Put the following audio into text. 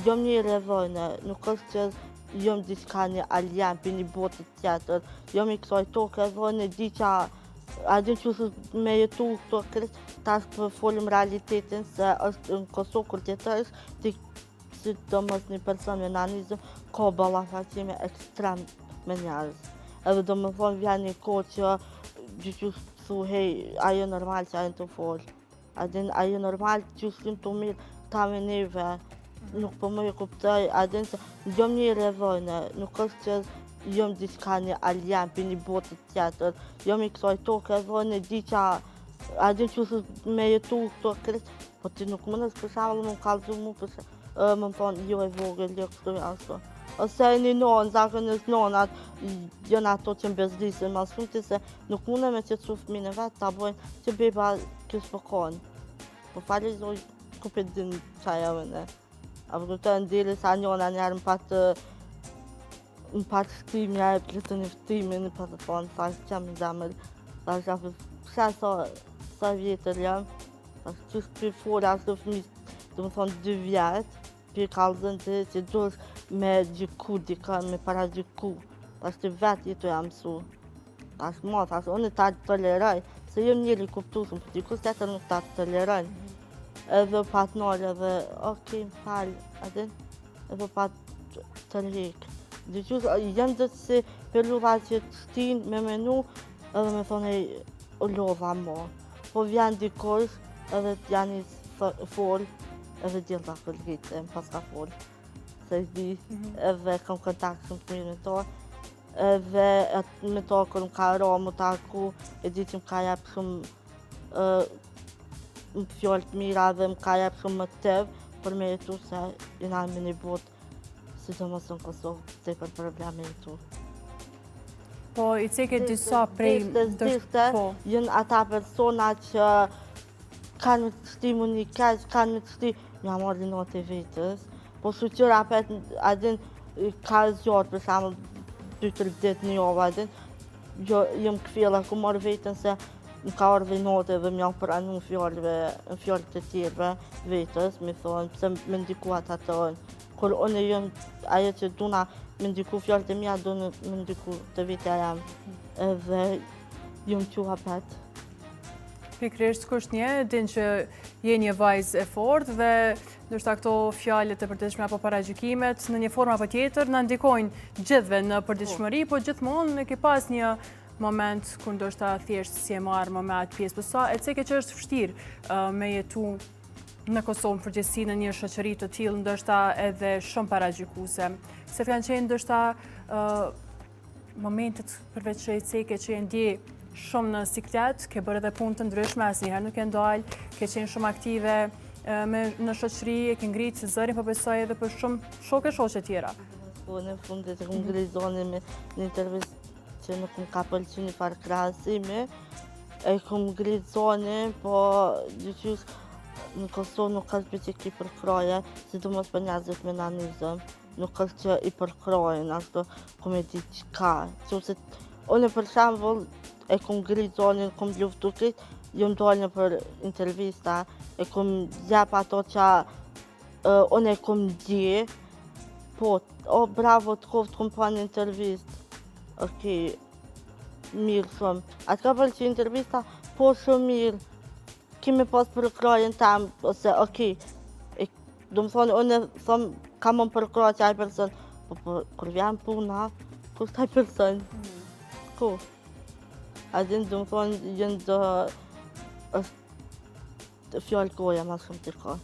Jom njeri edhe une, nuk është që jom diçka një alien për një botë tjetër, jom i kësaj toke edhe une di qa, a din që me jetu këto krejt, tash po folim realitetin se është në Kosovë kur t'jetosh, ti sidomos një person me nanizëm, ka ballafaqime ekstrem me njerëz. Edhe do me thonë vjen një kohë që gjyqysh thu, hej, ajo normal që ajo të folë. A din, ajo normal që s'jam të mirë ta me neve, nuk po më e kuptoj, a din se jom njeri edhe une, nuk është që jom diçka një alien për një botë tjetër, jom i kësaj toke edhe une di qa, a din që me jetu këto krejt, po ti nuk mundesh për shembull më kallzu mu për shembull, më më thonë jo e vogël, jo kështu ashtu. Ose një nonë, zakonisht nonat, janë ato që më bezdisin ma shumë se nuk mundë me qetësu fëmijën e vet, ta bojnë që beba kjo s'po konë. Po fali zoj, ku pe din qa jam ne. A po kupton deri sa njona njerë më pat më pat shtim, ja e plëtë një ftimin, më pat të thonë, thash që jam në zemër, thash, a pse sa, sa vjetër jam, thash, që s'pi fola ashtu fëmijë, do më thonë dy vjetë, pi kallzën të që duhesh me gjyku dikën, me para gjyku, thash ti vetë jetu jam mësu. Thash mo, thash, unë ta toleroj, se jam njeri kuptueshëm, po dikush tjetër nuk ta toleroj. Edhe pat nalë edhe, okej, më fal, a din, edhe pat tërhek. Diqysh, janë dhe si periudha që të shtin me menu, edhe me thonë, hej, u lodha mo. Po vjen dikush, edhe t'janë fol, edhe djelta kërgite, më pas ka fol. Se di, mhm. edhe kam kontakt shumë të mirë me to, edhe me to kur më ka ra më taku, e di që më ka jep shumë uh, fjalë të mira dhe më ka jep shumë motiv për me jetu se jena me një botë, sidomos në Kosovë, tepër probleme jetu. Po, i ceke disa prej... Dishte, dishte, po. janë ata persona që kanë me të shti mu një keq, kanë me të shti, mja marrë natë e vetës, po shyqyr apet, a din, ka zjarë, për shembull, 2-3 ditë një javë, a din, jo, jam kfjella, ku marrë vetën se më ka ardhë natë edhe më janë pranu fjalëve, në fjalët të tjerëve, vetës, me thonë, pse me ndiku ata të Kur unë jam ajo që duna me ndiku fjalët e mia, duna me ndiku të vetja jam. Edhe jam qu apet. Pikërisht kush t'njeh, din që je një vajzë e fortë dhe ndoshta këto fjalët e përditshme apo paragjykimet në një formë apo tjetër na ndikojnë gjithve në përditshmëri, po gjithmonë ke pas një moment kur ndoshta thjesht s'je marrë më me atë pjesë. Po sa e ceke që është vështirë me jetu në Kosovë në përgjithësi në një shoqëri të tillë ndoshta edhe shumë paragjykuese. Se kanë qenë ndoshta momentet përveç që i ceke që je ndje shumë në siklet, ke bërë edhe punë të ndryshme, asnjëherë nuk je ndalë, ke qenë shumë aktive me, në shoqëri, e ke ngritë zërin, po besoj edhe për shumë shokë e shoqe tjera. Po, në fundit e kom ngritë zonin me një intervistë që nuk më ka pëlqy një farë krahasimi, e kom ngritë zonin, po diqysh në Kosovë nuk ka që ki përkrahje, sidomos për njerëzit me nanizëm nuk është që i përkrahin, ashtu ku me di qka. Qose, unë për shembull e kom ngrit zonin, kom luftu krejt, jom dalë nëpër intervista, e kom jep ato që uh, unë e kom ndje, po, o bravo të koftë, kom pa në intervist, okej, mirë shumë. A të ka pëlqy intervista? Po shumë mirë, kemi pas përkrahjen tam, ose okej, e Do më thonë, unë thom, kam më përkrah që ai person, po, po, kur vjen puna, ku është ai person? Mm. Ku? A din, do më thonë, jënë do, është fjalë goja ma shumë të ka.